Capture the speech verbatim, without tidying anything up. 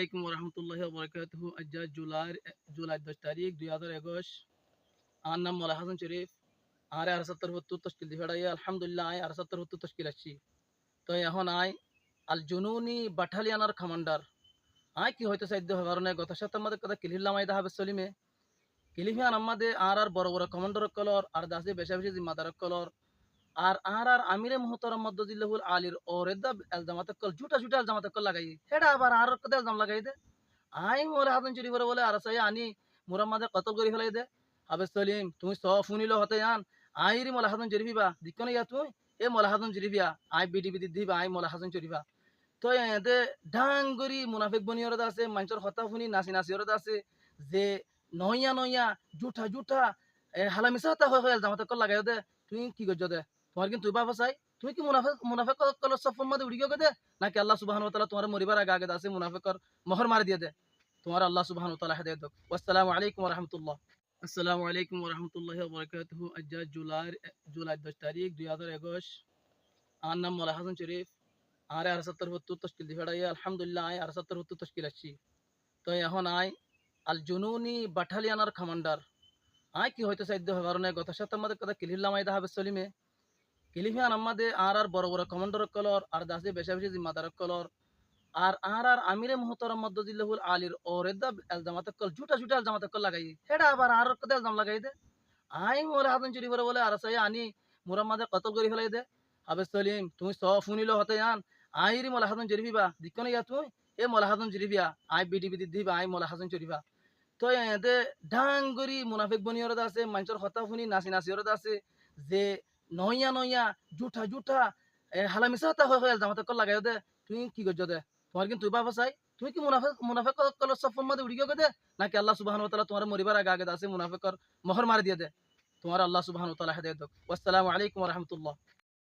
Alaikum warahmatullahi wabarakatuhu. Aijja July, July doc tarík, dui házar ekuic. Añár nam Molla Hásan Corif. Añáre ARSA r torfóttu tockil di feçáiye. Alhamdulillah, añí ARSA r torfóttu tockil aiccí. Toi ehón añí Al Jununi battalion or commander. Añí ki hoitó saidde hoi faróne, goto háftar mazé ekkán kilif lamai de Háfez Solime. Kilif yían or mazé añárar boro boro commander ókkolor, ar de asé beca beci zimmadar ókkolor, ar añárar amire muhtaram Maddazillahul Alir uore de elzamat ókkol, jútha jútha elzamat ókkol lagaiyé. Héçe abar añárar uore de elzam lagaiyé de, añí Molla Hásan Coriforé bóle ARSA ye aní murar mazé kotol gorí félai de. Háfez Solim, tuñí só fúnilo hotá yían, añí ri Molla Hásan Corif íba, deikkó né yá tuñí, e Molla Hásan Corif yá, añí bidi bidi diba, añí Molla Hásan Corif íba. Toi eñde dhang gorí munafek boni óre de asé, maincór hotá fúni nasi nasi óre de asé, ze noiya noiya, jútha jútha, e, hala misá hotá hoi hoi elzamat ókkol lagaiyó de, tuñí ki goijjó de? Tuáñr kintu báfa sai, tuñí ki munafek, munafek ókkolor soffor mazé uçí giyó de, naki Allah subhanahu wa taala tuáñre moribar age age de asé munafek or mohór mari diyé de? Tuáñre Allah subhanahu wa taala hedayot douk. Wassalamu alaikum warahmatullah. Assalamu alaikum warahmatullahi wabarakatuhu. Aijja July, July doc tarík, dui házar ekuic. Añár nam Molla Hásan Corif. Añáre ARSA r torfóttu tockil di feçáiye. Alhamdulillah, añí ARSA r torfóttu tockil aiccí. Toi ehón añí Al Jununi battalion or commander. Añí ki hoitó saidde hoi faróne, goto háftar mazé ekkán kilif lamai de Háfez Solime. Kilif yían or mazé añárar boro boro commander ókkolor, ar de asé beca beci zimmadar ókkolor, ar añárar amire muhtaram Maddazillahul Alir uore de elzamat ókkol, jútha jútha elzamat ókkol lagaiyé. Héçe abar añárar uore de elzam lagaiyé de, añí Molla Hásan Coriforé bóle ARSA ye aní murar mazé kotol gorí félai de. Háfez Solim, tuñí só fúnilo hotá yían, añí ri Molla Hásan Corif íba, deikkó né yá tuñí, e Molla Hásan Corif yá, añí bidi bidi diba, añí Molla Hásan Corif íba. Toi eñde dhang gorí munafek boni óre de asé, maincór hotá fúni nasi nasi óre de asé, ze noiya noiya, jútha jútha, e, hala misá hotá hoi hoi elzamat ókkol lagaiyó de, tuñí ki goijjó de? Tuáñr kintu báfa sai, tuñí ki munafek, munafek ókkolor soffor mazé uçí giyó de, naki Allah subhanahu wa taala tuáñre moribar age age de asé munafek or mohór mari diyé de? Tuáñre Allah subhanahu wa taala hedayot douk. Wassalamu alaikum warahmatullah.